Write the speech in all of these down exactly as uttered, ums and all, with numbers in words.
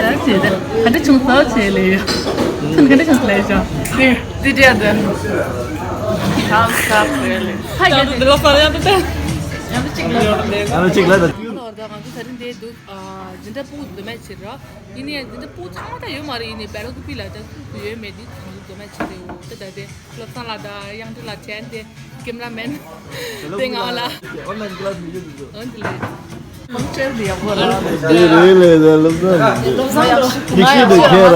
ད་བྱས་ད་ག་འདྲ་བྱུང་སོང་བྱས་ལས་ཡོད། ཚུན་ག་འདྲ་བྱུང་སོང་ལས་བྱུང་། དེ་དེ་འདྲ་དེ། ཧམ་ཁ་བྱས་ལས། ཧ་ཡ་དེ་ལོ་སར་ཡང་དེ་དེ། ཡང་དེ་གཅིག་ལ། ཡང་དེ་གཅིག་ལ་ད། ང་ཚོ་ད་རིང་འདིར་འདུག་ཨ་འཛིན་གྲྭ་ཕྲུ་གུ་དུ་མ་ཕྱིར་ར། ཡིན་ནའི་འཛིན་གྲྭ་ཕྲུ་གུ་ཚང་མ་ད་ཡོད་མ་རེད། ཡིན་ནའི་བེ་རོ་ཀི་པི་ལ་ད་ཚུད་ཡོད་མེད་འདི་ཚང་མ་དུ་མ་ཕྱིར་རེད། འོ་ད་ད་དེ། བློ་བཟང་ལགས་དང་དབྱངས་སྒྲོན་ལགས་བྱས་ཏེ་ཀེམ་ར་མེན་ཏེ་ང་ལ་ཨོན་ལན་ཀི་ལ་སི་མི་ཡོད་འདུག་ཨོན་ཏི་ལེ། ཁོང་ཁྲེལ་དེ་ཡག་པོ་ར། དེ་རེད་ལས་ད་བློ་བཟང་ལགས་འདི་ཤེས་འདུག་ཁྱེད་ར།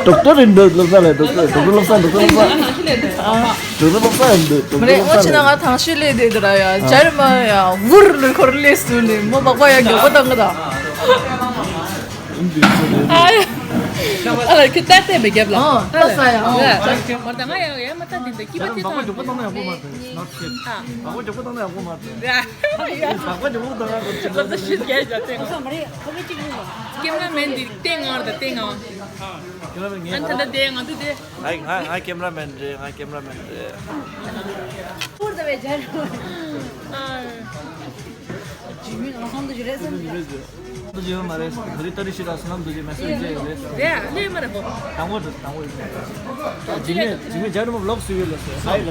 ཌོག་ཊར་ཡིན་འདུག་བློ་བཟང་ལགས། ཌོག་ཊར་ཌོག་ཊར་བློ་བཟང་ཌོག་ཊར་བློ་བཟང་། ཌོག་ཊར་བློ་བཟང་ཡིན་འདུག་ཌོག་ཊར་བློ་བཟང་ལགས། ང་ཐང་ཤེས་ལས་དེ་དུ་ར་ཡ་ཇར་མ་ཡ་ཝུར་ལུ་འཁོར་ལས་སུ་ནི་མོ་བག་བ་ཡ་མགྱོགས་པོ་བཏང་གི་ད། ཨ་ལ་ཁྱོད་ལྟ་ལྟ་མི་རྒྱབ་ལ། ཨ་ལ་ཁྱོད་ལྟ་ས་ཡ། ཨ་ལ་མར་ད་ང་ཡ་ཡ་མ་ལྟ་འདི་འདི་སྐྱིད་པ་དེ་ཐང་། བག་པ་མགྱོགས་པོ་བཏང་ན་ཡག་པོ་མ་རེད། Not kid. ཨ། བག་པ་མགྱོགས་པོ་བཏང་ན་ཡག་པོ་མ་རེད། ཡ་ཡ། བག་པ་མགྱོགས་པོ་བཏང་ན་ཁོ་ཚོ་ཤི་རྒྱལ་བྱ་དེ། ཁོ་མ་རེད། ཁོ་མི་གཅིག་རེད་ལ། ཀེམ་ར་མེན་འདི་ལྟས་ངན་རེད་ད་ལྟས་ངན། ཀེམ་ར་མེན་ངས། ཨ་ད་ལྟ་དེ་ང་ཚོ་དེ། ང་ང་ཀེམ་ར་མེན་རེད། ང་ཀེམ་ར་མེན་རེད། ཨུར་ད་བས་ཇར། ཨ། ཇི་མི་ང་སང་དུ་ཇི་རེད་སམ། ཇི་རེད་ཇི། དུ་ཇི་ཡོད་མ་རེད། ད་རེས་ཏ་རི་ཤི་ར་སོ་ནམ་དུ་ཇི་མེ་སེ་ཇི་ཡོད་རེད། རེད་ཨ་ལེ་མ་རེད་ཧོ། དང་པོ་དང་པོ་ཡོད། ཇི་མེ་ཇི་མེ་ཇར་མོ་ལོག་སུ་ཡོད་ལ་སོ་ཧའི་ལ།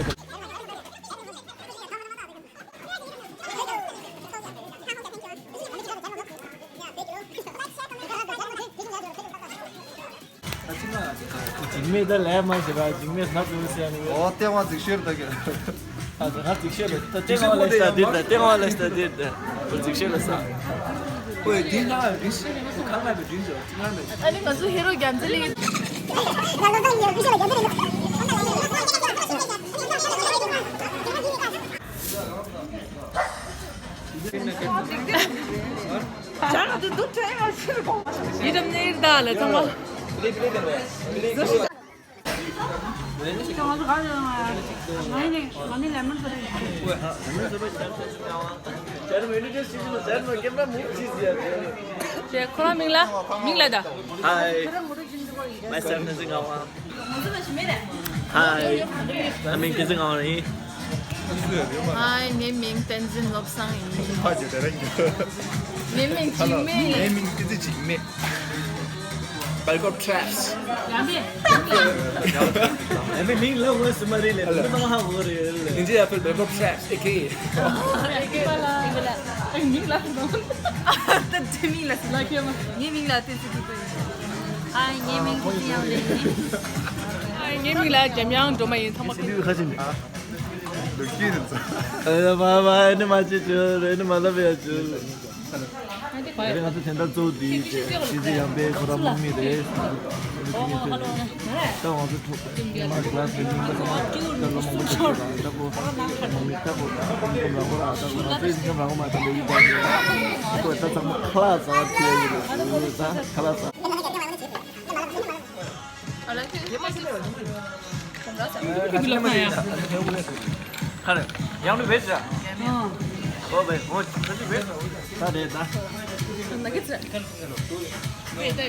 འཇིགས་མེད་ད་ལས་མ་ཞེས་པ་འཇིགས་མེད་ང་ཚོ་ཟེར་ནི། ཨོ་ལྟད་མོ་འཛིགས་ཤོར་ད་གི། ཨ་ང་འཛིགས་ཤོར་ད་ལྟད་མོ་ལས་ཤ་འདི་ད་ལྟད་མོ་ལས་ཤ་འདི་ད་འཛིགས་ཤོར་ལ་ས། ཨོ་འདི་ང་འདི་ཤི་ནི་ང་ཚོ་གང་ལ་བའི་འདི་འཇོག་ཅི་ང་མེད། ཨ་ནི་ང་ཚོ་ཧེ་རོ་རྒྱལ་མཚན་ལི། ཡི་དམ་གནས་ཡིར་ད་ལ་ཚང་མ། ཁོ་རང་མིང་ལ་མིང་ལ་ད། Hi. My son is in Gawa. Hi. ངའི་མིང་བསྟན་འཛིན་བློ་བཟང་ཡིན། ངའི་མིང་འཇིགས་མེད་ཡིན། ངའི་མིང་བསྟན་འཛིན་འཇིགས་མེད། Belkop Traps. ཡང་མིང་ལ་འོས་སུ་མ་རེད་ལས་མིང་ཧ་གོ་རེད་ལས། ཨིན་ཇི་ཡ་ཕེལ་Belkop Traps ཨེ་ཀེ་ཨེ། ཨེ་ཀེ་པ་ལ། ཨེ་མིང་ལ་ད་དེ་མིང་ལ་ལ་ཁེ་མ། ངའི་མིང་ལ་བསྟན་འཛིན་འཇིགས་མེད་ཡིན། ཨ་ངའི་མིང་གི་ཅི་ཡང་ལེ་ཡིན། ཨ་ངའི་མིང་ལ་འཇམ་དབྱངས་སྒྲོལ་མ་ཡིན། ཚང་མ་ཁ་ཆེ་ནི། ལོ་ཀི་ནི་ཚ། ཨ་མ་མ་ཨེ་ནི་མ་ཅི་ཅི་རེ་ནི་མ་ལབ་ཡ་ཅི། ཨ་རེ་ང་ཚོ་དེ་འདྲ་གཙོ་བོ་དེ་ཡིན་ཏེ་ཤེས་ཚེ་ཡང་པའི་ཁོ་རང་དམག་མི་རེད། ད་ང་ཚོ་ཐོག་ཉི་མ་ཀི་ལ་སི་ནི་ཉིན་པ་ཚང་མ་ད་ལོ་མང་པོ་ཞིག་ལ་ད་ཁོ་དམག་མི་ད་ཁོ་ཁོ་རང་ཁོ་རང་ད་ཁོ་ང་ཚོའི་སེམས་ཁམས་རང་མ་ད་ལོ་ཡིན་ད་ཁོ་ད་ཚང་མ་ཁ་ལག་ཟ་བ་ཁྲིད་ཡ་ཡིན་རེད་ད་ཁ་ལག་ཟ། ཁ་རེ་ཡང་ནི་བེད་ཅ། ཨོ་བེད་ཨོ་ཁ་ཅི་བེད། ད་རེད་ད། ཉི་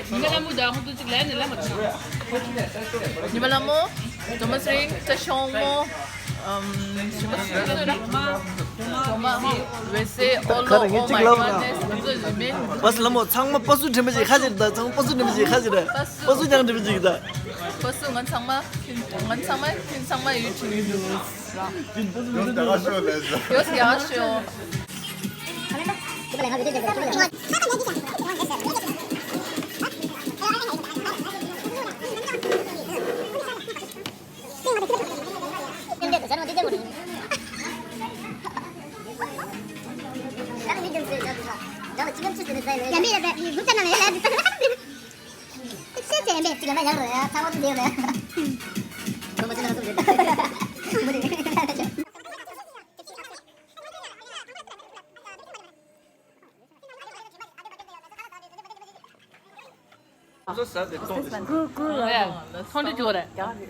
མ་ལ་མོ་ད་ཧོ་ཏུ་ཅིག་ལ་ནི་ལ་མ་ད། ཉི་མ་ལ་མོ། དོ་མ་སི་རིང་ཏ་ཤོང་མོ། ཨམ། ཞི་མ་སི་རིང་ཝེ་སེ་ཨོ་ལོ་ཨོ་མའི་གོ་ཌནེས། ང་ཚོ་ཡིན་མིན། པ་སུ་ལ་མོ་ཚང་མ་པ་སུ་དྲན་པ་ཅིག་ཁ་ཅིག་ད་ཚང་མ་པ་སུ་དྲན་པ་ཅིག་ཁ་ཅིག་ད། པ་སུ་ཀྱང་དྲན་པ་ཅིག་ད། པ་སུ་ང་ཚང་མ། ང་ཚང་མ་ཁྱིམ་ཚང་མ་ཡུལ་ཁྲིམས་ཡུལ་འདུག་ཡོ་སི་ཡ་ཤོ། ཡ་མི་ཡ་ཡ་ཡུ་ཊུབ་ཆེ་ནལ་ཡ་ཡ་ཡ། ཚང་མ་ཚུར་ལེན་རེད། ཚང་མ་ཚུར་ལེན་རེད། ཟ་དེ་གཏོང་དེ། ཀུ་ཀུ། ཡ། ཐོང་ཏི་ཅོ་རེད། ཡག་རེད།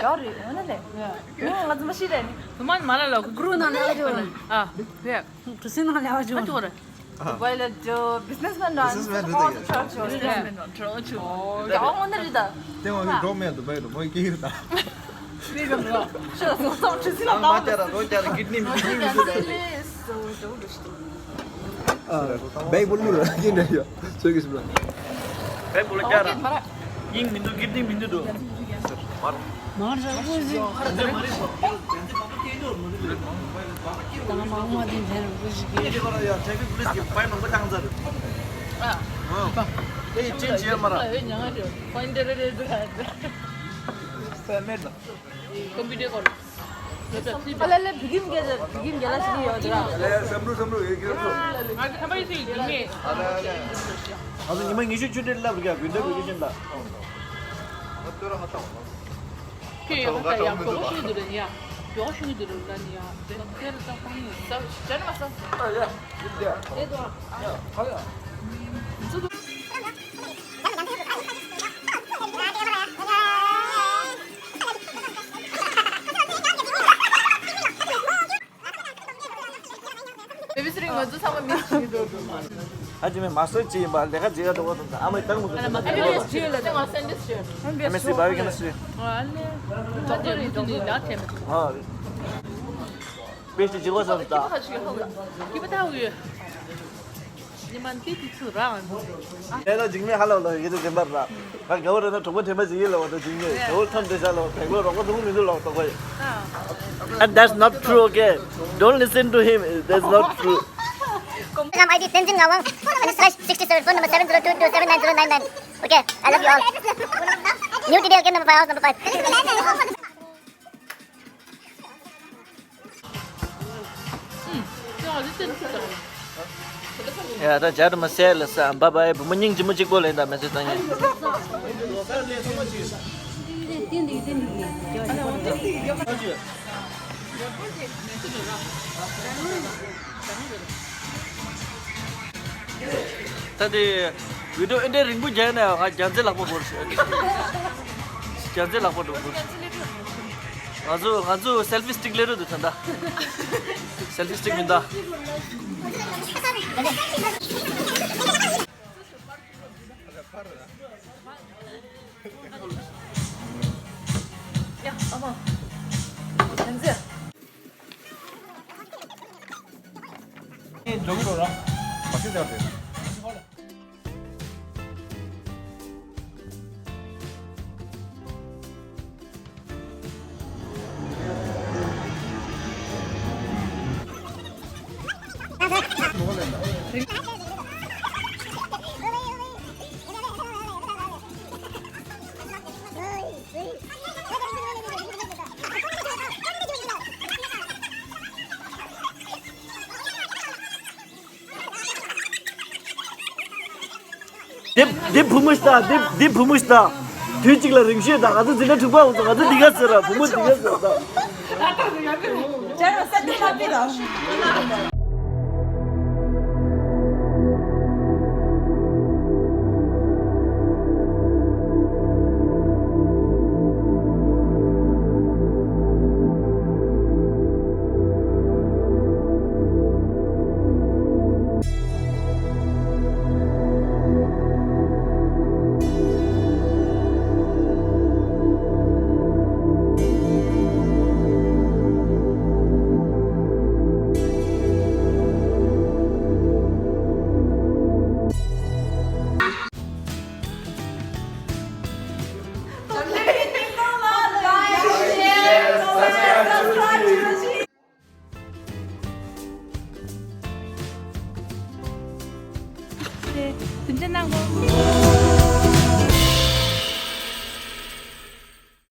ཡག་རེད། འོ་ན་ལེ། ཡ། ང་ང་ཚོ་མ་ཤི་རེད་ནི། དུ་མ་མ་ལ་ལ་ཀུ་ཀུ་ན་ལ་ཡ་ཅོ། ཨ། ཡ། ཁྲུ་སིན་ན་ལ་ཡ་ཅོ། ཨ་ཅོ་རེད། དུ་བའི་ལ་ཅོ་བི་ཛི་ནེ་སི་མེན་ར། བི་ཛི་ནེ་སི་མེན་རེད། ཡ། ཡ། འོ་ན་རེད་ད། དེ་ང་གི་འགྲོ་མེད་དུ་བའི་རུ་མོ་ཡི་ཀི་རེད་ད། ཤི་ལ་སོང་ཙང་ཁྲུ་སིན་ན་ལ་ཡ། རོ་ཀྱ་ར་ཀིད་ནི་མི་ཀིད་ནི་མི་ཟེར་ད། ཨ། བེག་པོ་ལུ་ར་ཡིན་ནས་ཡོད། ཚོད་ཀྱི་སུ་ལ། བེག་པོ་ལུ་རྒྱ་ར། ཡིན་མི་འདུག་ཀིད་ནི་མི་འདུག་འདུག་མར་ར་པོ་ཟིན། ད་མ་མ་དེ་འདྲ་ར་པོ་ཟིན་གི། ཨ། ཨེ་ཅིན་ཅི་མ་ར། ཀོམ་པུ་ཊར་སྐོར། ཨ་ལ་ལ་བི་གིམ་གྱི་བི་གིམ་གྱི་ལ་ཞིག་ཡོད་ར། ཨ་ལ་བསམ་བློ་བསམ་བློ་ཡོད་ཀྱི་རེད། ང་ཚོ་ཁམས་པ་ཡི་ཚུལ་ཡིན་ངེས། ཨ་ལ་ལ། ང་ཚོ་ཉི་མ་ཉི་ཤུ་ཆུ་ཊི་ལབ་རྒྱ་དགོས་འདོད་དགོས་ཀྱི་ཤིན་ལ། ཁྱོད་ཡག་པ་ཡག་མགྱོགས་ཤོས་འདི་རེད་ཡ། མགྱོགས་ཤོས་འདི་རེད་ལ་ནི་ཡ། དེ་ལ་ཁྱེར་ཙག་པ་ནི་ས་ཅན་མ་ས། ཨ་ཡ། ཡ། ཨེ་དོ། ཡ། ཧ་ཡ། བེ་བི་སི་རིང་ང་ཚོ་ཚང་མ་མི་ཞིག་འགྲོ་འགྲོ་མ། ཨ་ཅེ་མེ་མ་སོད་ཅི་ཡིན་པ་ལས་ཀ་བྱེད་ཡ་འགྲོ་བ་དང་ཨ་མའི་ཏང་མོ་དང་ཨ་མ་ཨ་མ་ཅི་ཡོད་ལ་ཏང་བ་སེན་ཌི་ཡོད། ཨ་མ་སི་བ་བི་ཀ་ན་སི། ཨ་ནི་ཏོག་ཏོག་རིང་ཐུང་ནི་ལ་ཐེ་མ་ཐུང་། ཧ། པེ་ཤི་ཇི་གོ་སམ་ད། ཀི་པ་ཐ་ཧུ་ཡོད། ཉི་མ་འདི་དུས་ཚོད་རག་ཨ་ནི། ཨེ་ན་འཇིགས་མེད་ཧ་ལ་ལ་ཡི་གེ་དེ་འཛིན་པར་ར། ང་དགའ་བོ་རེད་ན་གྲོགས་པོ་དེ་མ་ཟིག་ཡིན་ལ་བ་དང་འཇིགས་མེད་དགའ་བོ་ཐམ་དེ་ཤ་ལ་བ་བེག་ལོ་རོགས་པ་དུང་མི་འདུག་ལ་བ་དོག་པ་ཡིན། And that's not true, okay? Don't listen to him. That's not true. Telegram I D Tenzin Ngawang slash sixty seven, phone number seven zero two two seven nine zero nine nine. Okay, I love you all. New Delhi again, number five, house number five. ཡ་ད་ཇ་དུ་མ་སེ་ལ་ས་བ་བའི་བུ་མོ་སྙིང་རྗེ་མོ་གཅིག་པོ་ལེན་ད་མེ་ཚེ་བཏང་ཡིན། ད་དེ་བི་ཌིའོ་ཨེ་འདྲའི་རིང་པོ་རྒྱག་ན་ང་རྒྱལ་མཚན་ལག་པ་བོར་ཤོག་རྒྱལ་མཚན་ལག་པ་འགྲོ་བོར་ཤོག་ང་ཚོ་ང་ཚོ་སེལ་ཕི་སི་ཊིག་ལེ་རུ་འདུག་ད་ད། སེལ་ཕི་སི་ཊིག་མིན་ད། ཡ་ཨ་མ། རྒྱལ་མཚན། འགྲོ་གི་འགྲོ་ར། མ་ཤི་ཟེར་བ་རེད། འདི་འདི་བུ་མོ་ཞིག་དང་འདི་འདི་བུ་མོ་ཞིག་དང་། དུས་གཅིག་ལ་རིང་ཤོས་དང་ང་ཚོ་འཛིན་གྲྭ་དྲུག་པ་འོང་ཙང་ང་ཚོ་འདི་ག་ཟེར་ར་བུ་མོ་འདི་ག་ཟེར་དང་། ཇ་ར་ས་འདི་ལ་འདི་ལ།